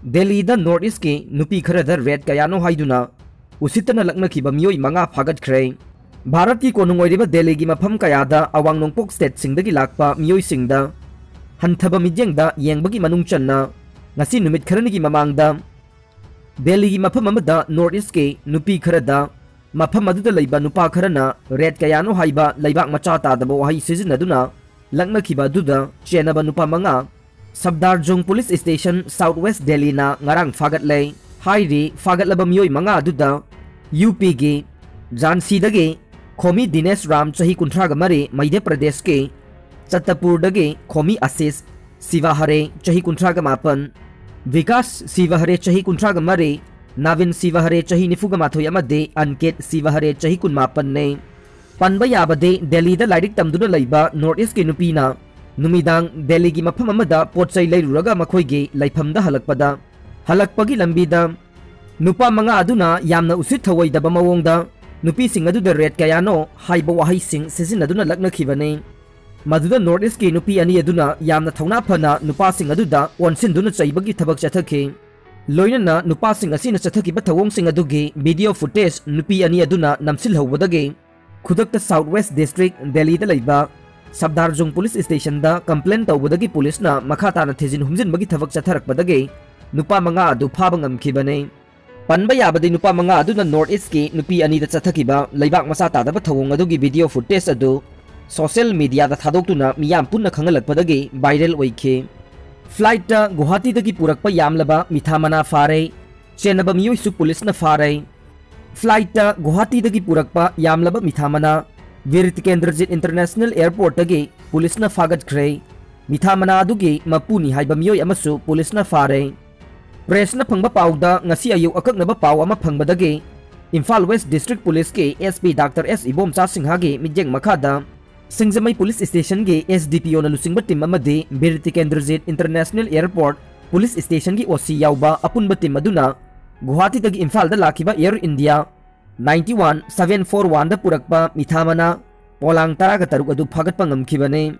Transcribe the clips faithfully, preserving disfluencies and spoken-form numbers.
ꯗꯦꯜꯂꯤꯗ North Eastꯀꯤ ꯅꯨꯄꯤ ꯈꯔꯗ raid ꯀꯌꯥꯅꯣ ꯍꯥꯏꯗꯨꯅ ꯎꯁꯤꯠꯇꯅ ꯂꯛꯅꯈꯤꯕ ꯃꯤꯑꯣꯏ ꯃꯉꯥ ꯐꯥꯒꯠꯈ꯭ꯔꯦ꯫ ꯚꯥꯔꯠꯀꯤ ꯀꯣꯅꯨꯡ ꯑꯣꯏꯔꯤꯕ ꯗꯦꯜꯂꯤꯒꯤ ꯃꯐꯝ ꯀꯌꯥꯗ ꯑꯋꯥꯡ ꯅꯣꯡꯄꯣꯛ stateꯁꯤꯡꯗꯒꯤ ꯂꯥꯛꯄ ꯃꯤꯑꯣꯏꯁꯤꯡꯗ ꯍꯟꯊꯕ ꯃꯤꯠꯌꯦꯡꯗ ꯌꯦꯡꯕꯒꯤ ꯃꯅꯨꯡ ꯆꯟꯅ ꯉꯁꯤ ꯅꯨꯃꯤꯠ ꯈꯔꯅꯤꯒꯤ ꯃꯃꯥꯡꯗ ꯗꯦꯜꯂꯤꯒꯤ ꯃꯐꯝ ꯑꯃꯗ North Eastꯀꯤ ꯅꯨꯄꯤ ꯈꯔꯗ ꯃꯐꯝ ꯑꯗꯨꯗ ꯂꯩꯕ ꯅꯨꯄꯥ ꯈꯔꯅ raid ꯀꯌꯥꯅꯣ ꯍꯥꯏꯕ ꯂꯩꯕꯥꯛ ꯃꯆꯥ ꯇꯥꯗꯕ ꯋꯥꯍꯩ ꯁꯤꯖꯤꯟꯅꯗꯨꯅ ꯂꯛꯅꯈꯤꯕ ꯑꯗꯨꯗ ꯆꯦꯟꯅꯕ ꯅꯨꯄꯥ ꯃꯉꯥ ꯁꯐꯗꯔꯖꯪ police station, South West ꯗꯦꯜꯂꯤꯅ ꯉꯔꯥꯡ ꯐꯥꯒꯠꯂꯦ꯫ ꯍꯥꯏꯔꯤ ꯐꯥꯒꯠꯂꯕ ꯃꯤꯑꯣꯏ ꯃꯉꯥ ꯑꯗꯨꯗ ꯌꯨ ꯄꯤꯒꯤ ꯖꯥꯟꯁꯤꯗꯒꯤ ꯈꯣꯃꯤ ꯗꯤꯅꯦꯁ ꯔꯥꯝ, ꯆꯍꯤ ꯀꯨꯟꯊ꯭ꯔꯥꯒ ꯃꯔꯤ, ꯃꯙ꯭ꯌ ꯄ꯭ꯔꯗꯦꯁꯀꯤ ꯆꯠꯇꯄꯨꯔꯗꯒꯤ ꯈꯣꯃꯤ ꯑꯁꯤꯁ ꯁꯤꯚꯥꯍꯔꯦ, ꯆꯍꯤ ꯀꯨꯟꯊ꯭ꯔꯥꯒ ꯃꯥꯄꯟ, ꯕꯤꯀꯥꯁ ꯁꯤꯚꯥꯍꯔꯦ, ꯆꯍꯤ ꯀꯨꯟꯊ꯭ꯔꯥꯒ ꯃꯔꯤ, ꯅꯥꯕꯤꯟ ꯁꯤꯚꯥꯍꯔꯦ, ꯆꯍꯤ ꯅꯤꯐꯨꯒ ꯃꯥꯊꯣꯏ ꯑꯃꯗꯤ ꯑꯟꯀꯤꯠ ꯁꯤꯚꯥꯍꯔꯦ, ꯆꯍꯤ ꯀꯨꯟꯃꯥꯄꯟꯅꯤ꯫ ꯄꯟꯕ ꯌꯥꯕꯗꯤ ꯗꯦꯜꯂꯤꯗ ꯂꯥꯏꯔꯤꯛ ꯇꯝꯗꯨꯅ ꯂꯩꯕ North Eastꯀꯤ ꯅꯨꯄꯤꯅ ꯅꯨꯃꯤꯗꯥꯡ ꯗꯦꯜꯂꯤꯒꯤ ꯃꯐꯝ ꯑꯃꯗ ꯄꯣꯠ ꯆꯩ ꯂꯩꯔꯨꯔꯒ ꯃꯈꯣꯏꯒꯤ ꯂꯩꯐꯝꯗ ꯍꯜꯂꯛꯄꯗ, ꯍꯜꯂꯛꯄꯒꯤ ꯂꯝꯕꯤꯗ ꯅꯨꯄꯥ ꯃꯉꯥ ꯑꯗꯨꯅ ꯌꯥꯝꯅ ꯎꯁꯤꯠ ꯊꯑꯣꯏꯗꯕ ꯃꯑꯣꯡꯗ ꯅꯨꯄꯤꯁꯤꯡ ꯑꯗꯨꯗ raid ꯀꯌꯥꯅꯣ ꯍꯥꯏꯕ ꯋꯥꯍꯩꯁꯤꯡ ꯁꯤꯖꯤꯟꯅꯗꯨꯅ ꯂꯛꯅꯈꯤꯕꯅꯤ꯫ ꯃꯗꯨꯗ North Eastꯀꯤ ꯅꯨꯄꯤ ꯑꯅꯤ ꯑꯗꯨꯅ ꯌꯥꯝꯅ ꯊꯧꯅꯥ ꯐꯅ ꯅꯨꯄꯥꯁꯤꯡ ꯑꯗꯨꯗ ꯑꯣꯟꯁꯤꯟꯗꯨꯅ ꯆꯩꯕꯒꯤ ꯊꯕꯛ ꯆꯠꯊꯈꯤ꯫ ꯂꯣꯏꯅꯅ ꯅꯨꯄꯥꯁꯤꯡ ꯑꯁꯤꯅ ꯆꯠꯊꯈꯤꯕ ꯊꯧꯑꯣꯡꯁꯤꯡ ꯑꯗꯨꯒꯤ video footage ꯅꯨꯄꯤ ꯑꯅꯤ ꯑꯗꯨꯅ ꯅꯝꯁꯤꯜꯍꯧꯕꯗꯒꯤ ꯈꯨꯗꯛꯇ South West District ꯗꯦꯜꯂꯤꯗ ꯂꯩꯕ ꯁꯐꯗꯔꯖꯪ police stationꯗ complain ꯇꯧꯕꯗꯒꯤ ꯄꯨꯂꯤꯁꯅ ꯃꯈꯥ ꯇꯥꯅ ꯊꯤꯖꯤꯟ ꯍꯨꯝꯖꯤꯟꯕꯒꯤ ꯊꯕꯛ ꯆꯠꯊꯔꯛꯄꯗꯒꯤ ꯅꯨꯄꯥ ꯃꯉꯥ ꯑꯗꯨ ꯐꯥꯕ ꯉꯝꯈꯤꯕꯅꯤ꯫ ꯄꯟꯕ ꯌꯥꯕꯗꯤ ꯅꯨꯄꯥ ꯃꯉꯥ ꯑꯗꯨꯅ North Eastꯀꯤ ꯅꯨꯄꯤ ꯑꯅꯤꯗ ꯆꯠꯊꯈꯤꯕ ꯂꯩꯕꯥꯛ ꯃꯆꯥ ꯇꯥꯗꯕ ꯊꯧꯑꯣꯡ ꯑꯗꯨꯒꯤ video footage ꯑꯗꯨ social mediaꯗ ꯊꯥꯗꯣꯛꯇꯨꯅ ꯃꯤꯌꯥꯝ ꯄꯨꯟꯅ ꯈꯪꯍꯜꯂꯛꯄꯗꯒꯤ viral ꯑꯣꯏꯈꯤ꯫ Flightꯇ ꯒꯨꯋꯥꯍꯥꯇꯤꯗꯒꯤ ꯄꯨꯔꯛꯄ ꯌꯥꯝꯂꯕ ꯃꯤꯊꯥ ꯃꯅꯥ ꯐꯥꯔꯦ꯫ ꯆꯦꯟꯅꯕ ꯃꯤꯑꯣꯏꯁꯨ ꯄꯨꯂꯤꯁꯅ ꯐꯥꯔꯦ꯫ Flightꯇ ꯒꯨꯋꯥꯍꯥꯇꯤꯗꯒꯤ ꯄꯨꯔꯛꯄ ꯌꯥꯝꯂꯕ ꯃꯤꯊꯥ ꯃꯅꯥ ꯕꯤꯔ ꯇꯤꯀꯦꯟꯗ꯭ꯔꯖꯤꯠ International Airportꯇꯒꯤ ꯄꯨꯂꯤꯁꯅ ꯐꯥꯒꯠꯈ꯭ꯔꯦ꯫ ꯃꯤꯊꯥ ꯃꯅꯥ ꯑꯗꯨꯒꯤ ꯃꯄꯨꯅꯤ ꯍꯥꯏꯕ ꯃꯤꯑꯣꯏ ꯑꯃꯁꯨ ꯄꯨꯂꯤꯁꯅ ꯐꯥꯔꯦ꯫ Pressꯅ ꯐꯪꯕ ꯄꯥꯎꯗ ꯉꯁꯤ ꯑꯌꯨꯛ ꯑꯀꯛꯅꯕ ꯄꯥꯎ ꯑꯃ ꯐꯪꯕꯗꯒꯤ Imphal West District Policeꯀꯤ S P Doctor S Ibomcha ꯁꯤꯡꯍꯒꯤ ꯃꯤꯠꯌꯦꯡ ꯃꯈꯥꯗ ꯁꯤꯡꯖꯃꯩ police stationꯒꯤ S D P Oꯅ ꯂꯨꯆꯤꯡꯕ team ꯑꯃꯗꯤ Bir Tikendrajit International Airport police stationꯒꯤ O C ꯌꯥꯎꯕ ꯑꯄꯨꯟꯕ team ꯑꯗꯨꯅ ꯒꯨꯋꯥꯍꯥꯇꯤꯗꯒꯤ ꯏꯝꯐꯥꯜꯗ ꯂꯥꯛꯈꯤꯕ Air India ninety one seven four oneꯗ ꯄꯨꯔꯛꯄ ꯃꯤꯊꯥ ꯃꯅꯥ ꯄꯣꯂꯥꯡ ꯇꯔꯥꯒ ꯇꯔꯨꯛ ꯑꯗꯨ ꯐꯥꯒꯠꯄ ꯉꯝꯈꯤꯕꯅꯤ꯫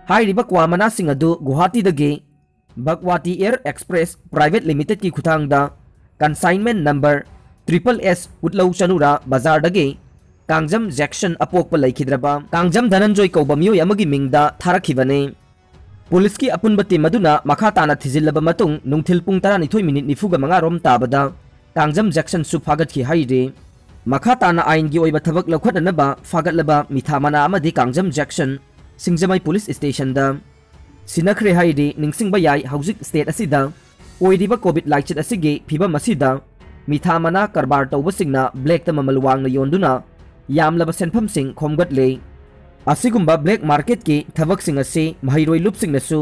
ꯍꯥꯏꯔꯤꯕ ꯀ꯭ꯋꯥ ꯃꯅꯥꯁꯤꯡ ꯑꯗꯨ ꯒꯨꯋꯥꯍꯥꯇꯤꯗꯒꯤ ꯚꯒꯋꯥꯇꯤ ꯑꯦꯌꯔ ꯑꯦꯛꯁꯄ꯭ꯔꯦꯁ ꯄ꯭ꯔꯥꯏꯚꯦꯠ ꯂꯤꯃꯤꯇꯦꯗꯀꯤ ꯈꯨꯊꯥꯡꯗ consignment number triple S ꯎꯠꯂꯧ ꯆꯅꯨꯔꯥ ꯕꯖꯥꯔꯗꯒꯤ ꯀꯥꯡꯖꯝ ꯖꯦꯛꯁꯟ ꯑꯄꯣꯛꯄ ꯂꯩꯈꯤꯗ꯭ꯔꯕ ꯀꯥꯡꯖꯝ ꯙꯅꯟꯖꯣꯏ ꯀꯧꯕ ꯃꯤꯑꯣꯏ ꯑꯃꯒꯤ ꯃꯤꯡꯗ ꯊꯥꯔꯛꯈꯤꯕꯅꯤ꯫ ꯄꯨꯂꯤꯁꯀꯤ ꯑꯄꯨꯟꯕ ꯇꯤꯝ ꯑꯗꯨꯅ ꯃꯈꯥ ꯇꯥꯅ ꯊꯤꯖꯤꯜꯂꯕ ꯃꯇꯨꯡ ꯅꯨꯡꯊꯤꯜ ꯄꯨꯡ ꯇꯔꯥꯅꯤꯊꯣꯏ ꯃꯤꯅꯤꯠ ꯅꯤꯐꯨꯒ ꯃꯉꯥ ꯔꯣꯝ ꯇꯥꯕꯗ ꯀꯥꯡꯖꯝ ꯖꯦꯛꯁꯟꯁꯨ ꯐꯥꯒꯠꯈꯤ ꯍꯥꯏꯔꯤ꯫ ꯃꯈꯥ ꯇꯥꯅ ꯑꯥꯏꯟꯒꯤ ꯑꯣꯏꯕ ꯊꯕꯛ ꯂꯧꯈꯠꯅꯅꯕ ꯐꯥꯒꯠꯂꯕ ꯃꯤꯊꯥ ꯃꯅꯥ ꯑꯃꯗꯤ ꯀꯥꯡꯖꯝ ꯖꯦꯛꯁꯟ ꯁꯤꯡꯖꯃꯩ ꯄꯨꯂꯤꯁ ꯁ꯭ꯇꯦꯁꯟꯗ ꯁꯤꯟꯅꯈ꯭ꯔꯦ ꯍꯥꯏꯔꯤ꯫ ꯅꯤꯡꯁꯤꯡꯕ ꯌꯥꯏ, ꯍꯧꯖꯤꯛ ꯁ꯭ꯇꯦꯠ ꯑꯁꯤꯗ ꯑꯣꯏꯔꯤꯕ ꯀꯣꯚꯤꯗ ꯂꯥꯏꯆꯠ ꯑꯁꯤꯒꯤ ꯐꯤꯕꯝ ꯑꯁꯤꯗ ꯃꯤꯊꯥ ꯃꯅꯥ ꯀꯔꯕꯥꯔ ꯇꯧꯕꯁꯤꯡꯅ ꯕ꯭ꯂꯦꯛꯇ ꯃꯃꯜ ꯋꯥꯡꯅ ꯌꯣꯟꯗꯨꯅ ꯌꯥꯝꯂꯕ ꯁꯦꯟꯐꯝꯁꯤꯡ ꯈꯣꯝꯒꯠꯂꯤ꯫ ꯑꯁꯤꯒꯨꯝꯕ ꯕ꯭ꯂꯦꯛ ꯃꯥꯔꯀꯦꯠꯀꯤ ꯊꯕꯛꯁꯤꯡ ꯑꯁꯤ ꯃꯍꯩꯔꯣꯏ ꯂꯨꯞꯁꯤꯡꯅꯁꯨ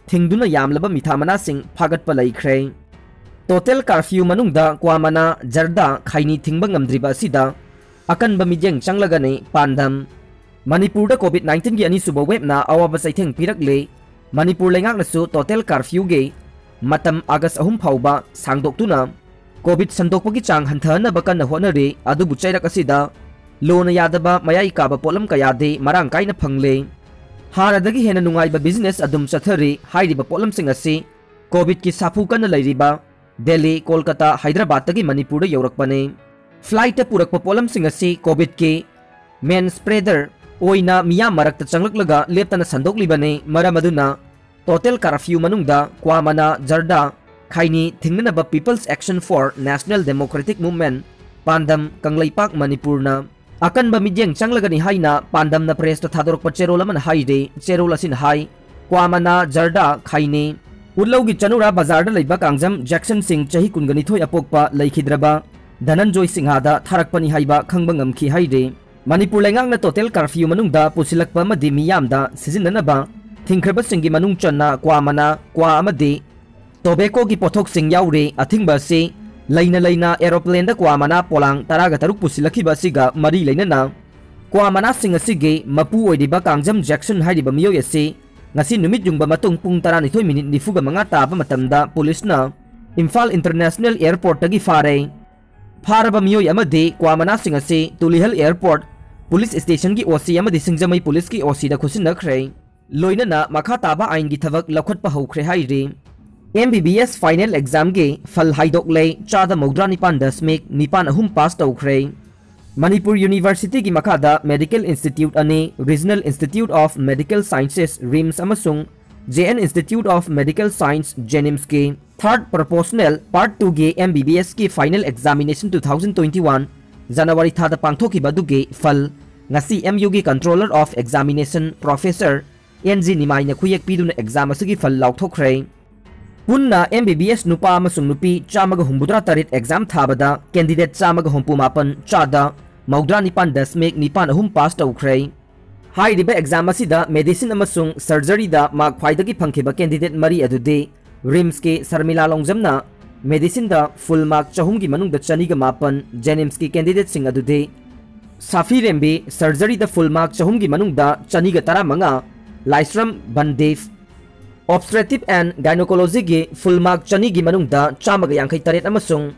ꯊꯤꯡꯗꯨꯅ ꯌꯥꯝꯂꯕ ꯃꯤꯊꯥ ꯃꯅꯥꯁꯤꯡ ꯐꯥꯒꯠꯄ ꯂꯩꯈ꯭ꯔꯦ꯫ ꯇꯣꯇꯦꯜ ꯀꯥꯔꯐ꯭ꯌꯨ ꯃꯅꯨꯡꯗ ꯀ꯭ꯋꯥ ꯃꯅꯥ, ꯖꯔꯗꯥ, ꯈꯩꯅꯤ ꯊꯤꯡꯕ ꯉꯝꯗ꯭ꯔꯤꯕ ꯑꯁꯤꯗ ꯑꯀꯟꯕ ꯃꯤꯠꯌꯦꯡ ꯆꯪꯂꯒꯅꯤ ꯄꯥꯟꯗꯝ꯫ ꯃꯅꯤꯄꯨꯔꯗ ꯀꯣꯚꯤꯗ ꯅꯥꯏꯟꯇꯤꯟꯒꯤ ꯑꯅꯤꯁꯨꯕ ꯋꯦꯕꯅ ꯑꯋꯥꯕ ꯆꯩꯊꯦꯡ ꯄꯤꯔꯛꯂꯦ꯫ ꯃꯅꯤꯄꯨꯔ ꯂꯩꯉꯥꯛꯅꯁꯨ ꯇꯣꯇꯦꯜ ꯀꯥꯔꯐ꯭ꯌꯨꯒꯤ ꯃꯇꯝ ꯑꯥꯒꯁ ꯑꯍꯨꯝ ꯐꯥꯎꯕ ꯁꯥꯡꯗꯣꯛꯇꯨꯅ ꯀꯣꯚꯤꯗ ꯁꯟꯗꯣꯛꯄꯒꯤ ꯆꯥꯡ ꯍꯟꯊꯍꯟꯅꯕ ꯀꯟꯅ ꯍꯣꯠꯅꯔꯤ꯫ ꯑꯗꯨꯕꯨ ꯆꯩꯔꯛ ꯑꯁꯤꯗ ꯂꯣꯅ ꯌꯥꯗꯕ ꯃꯌꯥꯏ ꯀꯥꯕ ꯄꯣꯠꯂꯝ ꯀꯌꯥꯗꯤ ꯃꯔꯥꯡ ꯀꯥꯏꯅ ꯐꯪꯂꯦ꯫ ꯍꯥꯟꯅꯗꯒꯤ ꯍꯦꯟꯅ ꯅꯨꯡꯉꯥꯏꯕ ꯕꯤꯖꯤꯅꯦꯁ ꯑꯗꯨꯝ ꯆꯠꯊꯔꯤ꯫ ꯍꯥꯏꯔꯤꯕ ꯄꯣꯠꯂꯝꯁꯤꯡ ꯑꯁꯤ ꯀꯣꯚꯤꯗꯀꯤ ꯁꯥꯐꯨ ꯀꯟꯅ ꯂꯩꯔꯤꯕ ꯗꯦꯜꯂꯤ, ꯀꯣꯜꯀꯇꯥ, ꯍꯥꯏꯗ꯭ꯔꯕꯥꯗꯇꯒꯤ ꯃꯅꯤꯄꯨꯔꯗ ꯌꯧꯔꯛꯄꯅꯤ꯫ ꯐ꯭ꯂꯥꯏꯠꯇ ꯄꯨꯔꯛꯄ ꯄꯣꯠꯂꯝꯁꯤꯡ ꯑꯁꯤ ꯀꯣꯚꯤꯗꯀꯤ ꯃꯦꯟ ꯁ꯭ꯄ꯭ꯔꯦꯗꯔ ꯑꯣꯏꯅ ꯃꯤꯌꯥꯝ ꯃꯔꯛꯇ ꯆꯪꯂꯛꯂꯒ ꯂꯦꯞꯇꯅ ꯁꯟꯗꯣꯛꯂꯤꯕꯅꯤ꯫ ꯃꯔꯝ ꯑꯗꯨꯅ ꯇꯣꯇꯦꯜ ꯀꯥꯔꯐ꯭ꯌꯨ ꯃꯅꯨꯡꯗ ꯀ꯭ꯋꯥ ꯃꯅꯥ, ꯖꯔꯗꯥ, ꯈꯥꯏꯅꯤ ꯊꯤꯡꯅꯅꯕ People's Action for National Democratic Movement, ꯄꯥꯟꯗꯝ, ꯀꯪꯂꯩꯄꯥꯛ, ꯃꯅꯤꯄꯨꯔꯅ ꯑꯀꯟꯕ ꯃꯤꯠꯌꯦꯡ ꯆꯪꯂꯒꯅꯤ ꯍꯥꯏꯅ ꯄꯥꯟꯗꯝꯅ ꯄ꯭ꯔꯦꯁꯇ ꯊꯥꯗꯣꯔꯛꯄ ꯆꯦꯔꯣꯜ ꯑꯃꯅ ꯍꯥꯏꯔꯤ꯫ ꯆꯦꯔꯣꯜ ꯑꯁꯤꯅ ꯍꯥꯏ, ꯀ꯭ꯋꯥ ꯃꯅꯥ, ꯖꯔꯗꯥ, ꯈꯥꯏꯅꯤ, ꯎꯠꯂꯧꯒꯤ ꯆꯅꯨꯔꯥ ꯕꯖꯥꯔꯗ ꯂꯩꯕ ꯀꯥꯡꯖꯝ ꯖꯦꯛꯁꯟ ꯁꯤꯡ ꯆꯍꯤ ꯀꯨꯟꯒ ꯅꯤꯊꯣꯏ ꯑꯄꯣꯛꯄ ꯂꯩꯈꯤꯗ꯭ꯔꯕ ꯙꯅꯟꯖꯣꯏ ꯁꯤꯡꯍꯥꯗ ꯊꯥꯔꯛꯄꯅꯤ ꯍꯥꯏꯕ ꯈꯪꯕ ꯉꯝꯈꯤ ꯍꯥꯏꯔꯤ꯫ ꯃꯅꯤꯄꯨꯔ ꯂꯩꯉꯥꯛꯅ ꯇꯣꯇꯦꯜ ꯀꯥꯔꯐ꯭ꯌꯨ ꯃꯅꯨꯡꯗ ꯄꯨꯁꯤꯜꯂꯛꯄ ꯑꯃꯗꯤ ꯃꯤꯌꯥꯝꯗ ꯁꯤꯖꯤꯟꯅꯅꯕ ꯊꯤꯡꯈ꯭ꯔꯕꯁꯤꯡꯒꯤ ꯃꯅꯨꯡ ꯆꯟꯅ ꯀ꯭ꯋꯥ ꯃꯅꯥ, ꯀ꯭ꯋꯥ ꯑꯃꯗꯤ ꯇꯣꯕꯦꯀꯣꯒꯤ ꯄꯣꯠꯊꯣꯛꯁꯤꯡ ꯌꯥꯎꯔꯤ꯫ ꯑꯊꯤꯡꯕ ꯑꯁꯤ ꯂꯩꯅ ꯂꯩꯅ ꯑꯦꯔꯣꯄ꯭ꯂꯦꯟꯗ ꯀ꯭ꯋꯥ ꯃꯅꯥ ꯄꯣꯂꯥꯡ ꯇꯔꯥꯒ ꯇꯔꯨꯛ ꯄꯨꯁꯤꯜꯂꯛꯈꯤꯕ ꯑꯁꯤꯒ ꯃꯔꯤ ꯂꯩꯅꯅ ꯀ꯭ꯋꯥ ꯃꯅꯥꯁꯤꯡ ꯑꯁꯤꯒꯤ ꯃꯄꯨ ꯑꯣꯏꯔꯤꯕ ꯀꯥꯡꯖꯝ ꯖꯦꯛꯁꯟ ꯍꯥꯏꯔꯤꯕ ꯃꯤꯑꯣꯏ ꯑꯁꯤ ꯉꯁꯤ ꯅꯨꯃꯤꯠ ꯌꯨꯡꯕ ꯃꯇꯨꯡ ꯄꯨꯡ ꯇꯔꯥꯅꯤꯊꯣꯏ ꯃꯤꯅꯤꯠ ꯅꯤꯐꯨꯒ ꯃꯉꯥ ꯇꯥꯕ ꯃꯇꯝꯗ ꯄꯨꯂꯤꯁꯅ ꯏꯝꯐꯥꯜ ꯏꯟꯇꯔꯅꯦꯁꯅꯦꯜ ꯑꯦꯌꯔꯄꯣꯔꯠꯇꯒꯤ ꯐꯥꯔꯦ꯫ ꯐꯥꯔꯕ ꯃꯤꯑꯣꯏ ꯑꯃꯗꯤ ꯀ꯭ꯋꯥ ꯃꯅꯥꯁꯤꯡ ꯑꯁꯤ ꯇꯨꯂꯤꯍꯜ ꯑꯦꯌꯔꯄꯣꯔꯠ ꯄꯨꯂꯤꯁ ꯁ꯭ꯇꯦꯁꯟꯒꯤ ꯑꯣ ꯁꯤ ꯑꯃꯗꯤ ꯁꯤꯡꯖꯃꯩ ꯄꯨꯂꯤꯁꯀꯤ ꯑꯣ ꯁꯤꯗ ꯈꯨꯠꯁꯤꯟꯅꯈ꯭ꯔꯦ꯫ ꯂꯣꯏꯅꯅ ꯃꯈꯥ ꯇꯥꯕ ꯑꯥꯏꯟꯒꯤ ꯊꯕꯛ ꯂꯧꯈꯠꯄ ꯍꯧꯈ꯭ꯔꯦ ꯍꯥꯏꯔꯤ꯫ ꯑꯦꯝ ꯕꯤ ꯕꯤ ꯑꯦꯁ ꯐꯥꯏꯅꯦꯜ ꯑꯦꯛꯖꯥꯝꯒꯤ ꯐꯜ ꯍꯥꯏꯗꯣꯛꯂꯦ, ꯆꯥꯗ ꯃꯧꯗ꯭ꯔꯥ ꯅꯤꯄꯥꯟ ꯗꯁꯃꯤꯛ ꯅꯤꯄꯥꯟ ꯑꯍꯨꯝ ꯄꯥꯁ ꯇꯧꯈ꯭ꯔꯦ꯫ ꯃꯅꯤꯄꯨꯔ ꯌꯨꯅꯤꯚꯔꯁꯤꯇꯤꯒꯤ ꯃꯈꯥꯗ ꯃꯦꯗꯤꯀꯦꯜ ꯏꯟꯁꯇꯤꯇ꯭ꯌꯨꯠ ꯑꯅꯤ, regional institute of medical sciences RIMS ꯑꯃꯁꯨꯡ J N institute of medical science ꯖꯦꯅꯤꯝꯁꯀꯤ ꯊꯥꯔꯠ ꯄ꯭ꯔꯣꯄꯣꯁꯅꯦꯜ ꯄꯥꯔꯠ ꯇꯨꯒꯤ ꯑꯦꯝ ꯕꯤ ꯕꯤ ꯑꯦꯁꯀꯤ final examination two thousand twenty one ꯖꯅꯋꯥꯔꯤ ꯊꯥꯗ ꯄꯥꯡꯊꯣꯛꯈꯤꯕ ꯑꯗꯨꯒꯤ ꯐꯜ ꯉꯁꯤ ꯑꯦꯝ ꯌꯨꯒꯤ controller of examination professor N G ꯅꯤꯃꯥꯏꯅ ꯈꯨꯌꯦꯛ ꯄꯤꯗꯨꯅ ꯑꯦꯛꯖꯥꯝ ꯑꯁꯤꯒꯤ ꯐꯜ ꯂꯥꯎꯊꯣꯛꯈ꯭ꯔꯦ꯫ ꯄꯨꯟꯅ ꯑꯦꯝ ꯕꯤ ꯕꯤ ꯑꯦꯁ ꯅꯨꯄꯥ ꯑꯃꯁꯨꯡ ꯅꯨꯄꯤ ꯆꯥꯝꯃꯒ ꯍꯨꯝꯐꯨꯇꯔꯥ ꯇꯔꯦꯠ ꯑꯦꯛꯖꯥꯝ ꯊꯥꯕꯗ ꯀꯦꯟꯗꯤꯗꯦꯠ ꯆꯥꯝꯃꯒ ꯍꯨꯝꯐꯨ ꯃꯥꯄꯟ, ꯆꯥꯗ ꯃꯧꯗ꯭ꯔꯥ ꯅꯤꯄꯥꯟ ꯗꯁꯃꯤꯛ ꯅꯤꯄꯥꯟ ꯑꯍꯨꯝ ꯄꯥꯁ ꯇꯧꯈ꯭ꯔꯦ꯫ ꯍꯥꯏꯔꯤꯕ ꯑꯦꯛꯖꯥꯝ ꯑꯁꯤꯗ ꯃꯦꯗꯤꯁꯤꯟ ꯑꯃꯁꯨꯡ ꯁꯔꯖꯔꯤꯗ ꯃꯥꯔꯛ ꯈ꯭ꯋꯥꯏꯗꯒꯤ ꯐꯪꯈꯤꯕ ꯀꯦꯟꯗꯤꯗꯦꯠ ꯃꯔꯤ ꯑꯗꯨꯗꯤ ꯔꯤꯝꯁꯀꯤ ꯁꯔꯃꯤꯂꯥ ꯂꯣꯡꯖꯝꯅ ꯃꯦꯗꯤꯁꯤꯟꯗ ꯐꯨꯜ ꯃꯥꯔꯛ ꯆꯍꯨꯝꯒꯤ ꯃꯅꯨꯡꯗ ꯆꯅꯤꯒ ꯃꯥꯄꯟ, ꯖꯦꯅꯤꯝꯁꯀꯤ ꯀꯦꯟꯗꯤꯗꯦꯠꯁꯤꯡ ꯑꯗꯨꯗꯤ ꯁꯥꯐꯤ ꯔꯦꯝꯕꯤ ꯁꯔꯖꯔꯤꯗ ꯐꯨꯜ ꯃꯥꯔꯛ ꯆꯍꯨꯝꯒꯤ ꯃꯅꯨꯡꯗ ꯆꯅꯤꯒ ꯇꯔꯥꯃꯉꯥ, ꯂꯥꯏꯁ꯭ꯔꯝ ꯕꯟꯗꯦꯞ ꯑꯣꯕꯁꯇ꯭ꯔꯦꯛꯇꯤꯞ ꯑꯦꯟ ꯒꯥꯏꯅꯣꯀꯣꯂꯣꯖꯤꯒꯤ ꯐꯨꯜ ꯃꯥꯔꯛ ꯆꯅꯤꯒꯤ ꯃꯅꯨꯡꯗ ꯆꯥꯝꯃꯒ ꯌꯥꯡꯈꯩ ꯇꯔꯦꯠ ꯑꯃꯁꯨꯡ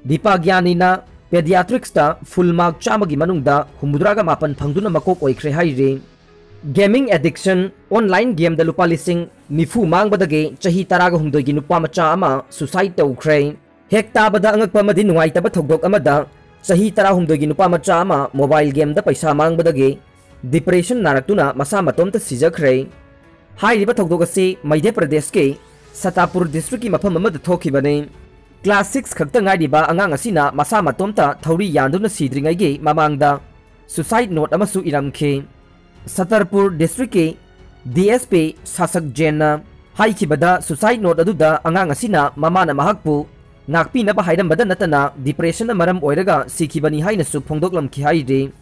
ꯗꯤꯄꯥꯒ꯭ꯌꯥꯅꯤꯅ ꯄꯦꯗꯤꯌꯥꯇ꯭ꯔꯤꯛꯁꯇ ꯐꯨꯜ ꯃꯥꯔꯛ ꯆꯥꯝꯃꯒꯤ ꯃꯅꯨꯡꯗ ꯍꯨꯝꯐꯨꯇꯔꯥꯒ ꯃꯥꯄꯟ ꯐꯪꯗꯨꯅ ꯃꯀꯣꯛ ꯑꯣꯏꯈ꯭ꯔꯦ ꯍꯥꯏꯔꯤ꯫ ꯒꯦꯃꯤꯡ ꯑꯦꯗꯤꯛꯁꯟ, ꯑꯣꯟꯂꯥꯏꯟ ꯒꯦꯝꯗ ꯂꯨꯄꯥ ꯂꯤꯁꯤꯡ ꯅꯤꯐꯨ ꯃꯥꯡꯕꯗꯒꯤ ꯆꯍꯤ ꯇꯔꯥꯒ ꯍꯨꯝꯗꯣꯏꯒꯤ ꯅꯨꯄꯥ ꯃꯆꯥ ꯑꯃ ꯁꯨꯁꯥꯏꯗ ꯇꯧꯈ꯭ꯔꯦ꯫ ꯍꯦꯛ ꯇꯥꯕꯗ ꯑꯉꯛꯄ ꯑꯃꯗꯤ ꯅꯨꯡꯉꯥꯏꯇꯕ ꯊꯧꯗꯣꯛ ꯑꯃꯗ ꯆꯍꯤ ꯇꯔꯥꯍꯨꯝꯗꯣꯏꯒꯤ ꯅꯨꯄꯥ ꯃꯆꯥ ꯑꯃ ꯃꯣꯕꯥꯏꯜ ꯒꯦꯝꯗ ꯄꯩꯁꯥ ꯃꯥꯡꯕꯗꯒꯤ ꯗꯤꯄ꯭ꯔꯦꯁꯟ ꯅꯥꯔꯛꯇꯨꯅ ꯃꯁꯥ ꯃꯇꯣꯝꯇ ꯁꯤꯖꯈ꯭ꯔꯦ꯫ ꯍꯥꯏꯔꯤꯕ ꯊꯧꯗꯣꯛ ꯑꯁꯤ ꯃꯙ꯭ꯌ ꯄ꯭ꯔꯗꯦꯁꯀꯤ ꯁꯇꯥꯄꯨꯔ ꯗꯤꯁꯇ꯭ꯔꯤꯛꯀꯤ ꯃꯐꯝ ꯑꯃꯗ ꯊꯣꯛꯈꯤꯕꯅꯤ꯫ ꯀ꯭ꯂꯥꯁ ꯁꯤꯛꯁ ꯈꯛꯇ ꯉꯥꯏꯔꯤꯕ ꯑꯉꯥꯡ ꯑꯁꯤꯅ ꯃꯁꯥ ꯃꯇꯣꯝꯇ ꯊꯧꯔꯤ ꯌꯥꯟꯗꯨꯅ ꯁꯤꯗ꯭ꯔꯤꯉꯩꯒꯤ ꯃꯃꯥꯡꯗ ꯁꯨꯁꯥꯏꯗ ꯅꯣꯠ ꯑꯃꯁꯨ ꯏꯔꯝꯈꯤ꯫ ꯁꯇꯔꯄꯨꯔ ꯗꯤꯁꯇ꯭ꯔꯤꯛꯀꯤ D S P ꯁꯥꯁꯛ ꯖꯦꯟꯅ ꯍꯥꯏꯈꯤꯕꯗ, suicide note ꯑꯗꯨꯗ ꯑꯉꯥꯡ ꯑꯁꯤꯅ ꯃꯃꯥꯅ ꯃꯍꯥꯛꯄꯨ ꯉꯥꯛꯄꯤꯅꯕ ꯍꯥꯏꯔꯝꯕꯗ ꯅꯠꯇꯅ ꯗꯤꯄ꯭ꯔꯦꯁꯟꯅ ꯃꯔꯝ ꯑꯣꯏꯔꯒ ꯁꯤꯈꯤꯕꯅꯤ ꯍꯥꯏꯅꯁꯨ ꯐꯣꯡꯗꯣꯛꯂꯝꯈꯤ ꯍꯥꯏꯔꯤ꯫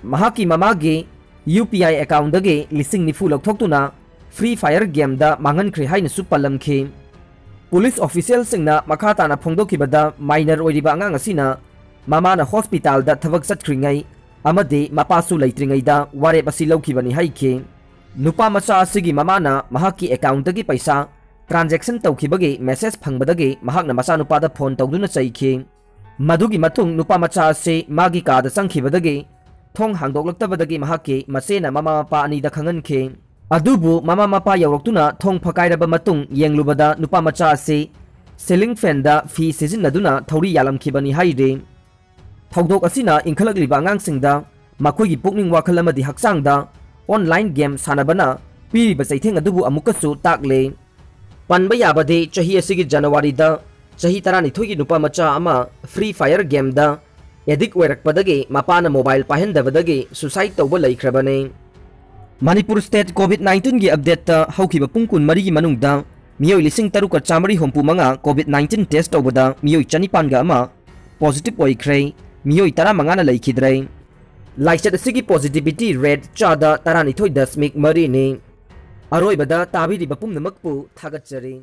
ꯃꯍꯥꯛꯀꯤ ꯃꯃꯥꯒꯤ ꯌꯨ ꯄꯤ ꯑꯥꯏ ꯑꯦꯀꯥꯎꯟꯗꯒꯤ ꯂꯤꯁꯤꯡ ꯅꯤꯐꯨ ꯂꯧꯊꯣꯛꯇꯨꯅ ꯐ꯭ꯔꯤ ꯐꯥꯌꯔ ꯒꯦꯝꯗ ꯃꯥꯡꯍꯟꯈ꯭ꯔꯦ ꯍꯥꯏꯅꯁꯨ ꯄꯜꯂꯝꯈꯤ꯫ ꯄꯨꯂꯤꯁ ꯑꯣꯐꯤꯁꯤꯌꯦꯜꯁꯤꯡꯅ ꯃꯈꯥ ꯇꯥꯅ ꯐꯣꯡꯗꯣꯛꯈꯤꯕꯗ, ꯃꯥꯏꯅꯔ ꯑꯣꯏꯔꯤꯕ ꯑꯉꯥꯡ ꯑꯁꯤꯅ ꯃꯃꯥꯅ ꯍꯣꯁꯄꯤꯇꯥꯜꯗ ꯊꯕꯛ ꯆꯠꯈ꯭ꯔꯤꯉꯩ ꯑꯃꯗꯤ ꯃꯄꯥꯁꯨ ꯂꯩꯇ꯭ꯔꯤꯉꯩꯗ ꯋꯥꯔꯦꯞ ꯑꯁꯤ ꯂꯧꯈꯤꯕꯅꯤ ꯍꯥꯏꯈꯤ꯫ ꯅꯨꯄꯥ ꯃꯆꯥ ꯑꯁꯤꯒꯤ ꯃꯃꯥꯅ ꯃꯍꯥꯛꯀꯤ ꯑꯦꯀꯥꯎꯟꯗꯒꯤ ꯄꯩꯁꯥ ꯇ꯭ꯔꯥꯟꯖꯦꯛꯁꯟ ꯇꯧꯈꯤꯕꯒꯤ ꯃꯦꯁꯦꯖ ꯐꯪꯕꯗꯒꯤ ꯃꯍꯥꯛꯅ ꯃꯆꯥꯅꯨꯄꯥꯗ ꯐꯣꯟ ꯇꯧꯗꯨꯅ ꯆꯩꯈꯤ꯫ ꯃꯗꯨꯒꯤ ꯃꯇꯨꯡ ꯅꯨꯄꯥ ꯃꯆꯥ ꯑꯁꯤ ꯃꯥꯒꯤ ꯀꯥꯗ ꯆꯪꯈꯤꯕꯗꯒꯤ ꯊꯣꯡ ꯍꯥꯡꯗꯣꯛꯂꯛꯇꯕꯗꯒꯤ ꯃꯍꯥꯛꯀꯤ ꯃꯆꯦꯅ ꯃꯃꯥ ꯃꯄꯥ ꯑꯅꯤꯗ ꯈꯪꯍꯟꯈꯤ꯫ ꯑꯗꯨꯕꯨ ꯃꯃꯥ ꯃꯄꯥ ꯌꯧꯔꯛꯇꯨꯅ ꯊꯣꯡ ꯐꯀꯥꯏꯔꯕ ꯃꯇꯨꯡ ꯌꯦꯡꯂꯨꯕꯗ ꯅꯨꯄꯥ ꯃꯆꯥ ꯑꯁꯤ ceiling fan ꯗ ꯐꯤ ꯁꯤꯖꯤꯟꯅꯗꯨꯅ ꯊꯧꯔꯤ ꯌꯥꯜꯂꯝꯈꯤꯕꯅꯤ ꯍꯥꯏꯔꯤ꯫ ꯊꯧꯗꯣꯛ ꯑꯁꯤꯅ ꯏꯟꯈꯠꯂꯛꯂꯤꯕ ꯑꯉꯥꯡꯁꯤꯡꯗ ꯃꯈꯣꯏꯒꯤ ꯄꯨꯛꯅꯤꯡ ꯋꯥꯈꯜ ꯑꯃꯗꯤ ꯍꯛꯆꯥꯡꯗ online game ꯁꯥꯟꯅꯕꯅ ꯄꯤꯔꯤꯕ ꯆꯩꯊꯦꯡ ꯑꯗꯨꯕꯨ ꯑꯃꯨꯛꯀꯁꯨ ꯇꯥꯛꯂꯦ꯫ ꯄꯟꯕ ꯌꯥꯕꯗꯤ ꯆꯍꯤ ꯑꯁꯤꯒꯤ ꯖꯅꯋꯥꯔꯤꯗ ꯆꯍꯤ ꯇꯔꯥꯅꯤꯊꯣꯏꯒꯤ ꯅꯨꯄꯥ ꯃꯆꯥ ꯑꯃ Free Fire game ꯗ addict ꯑꯣꯏꯔꯛꯄꯗꯒꯤ ꯃꯄꯥꯅ mobile ꯄꯥꯏꯍꯟꯗꯕꯗꯒꯤ suicide ꯇꯧꯕ ꯂꯩꯈ꯭ꯔꯕꯅꯤ꯫ ꯃꯅꯤꯄꯨꯔ state COVID nineteen ꯒꯤ update ꯇ ꯍꯧꯈꯤꯕ ꯄꯨꯡ ꯀꯨꯟꯃꯔꯤꯒꯤ ꯃꯅꯨꯡꯗ ꯃꯤꯑꯣꯏ ꯂꯤꯁꯤꯡ ꯇꯔꯨꯛꯀ ꯆꯥꯃꯔꯤ ꯍꯨꯝꯐꯨ ꯃꯉꯥ COVID nineteen test ꯇꯧꯕꯗ ꯃꯤꯑꯣꯏ ꯆꯅꯤꯄꯥꯟꯒ ꯑꯃ positive ꯑꯣꯏꯈ꯭ꯔꯦ, ꯃꯤꯑꯣꯏ ꯇꯔꯥꯃꯉꯥꯅ ꯂꯩꯈꯤꯗ꯭ꯔꯦ꯫ ꯂꯥꯏꯆꯠ ꯑꯁꯤꯒꯤ positivity rate ꯆꯥꯗ ꯇꯔꯥꯅꯤꯊꯣꯏ ꯗꯁꯃꯤꯛ ꯃꯔꯤꯅꯤ꯫ ꯑꯔꯣꯏꯕꯗ ꯇꯥꯕꯤꯔꯤꯕ ꯄꯨꯝꯅꯃꯛꯄꯨ ꯊꯥꯒꯠꯆꯔꯤ꯫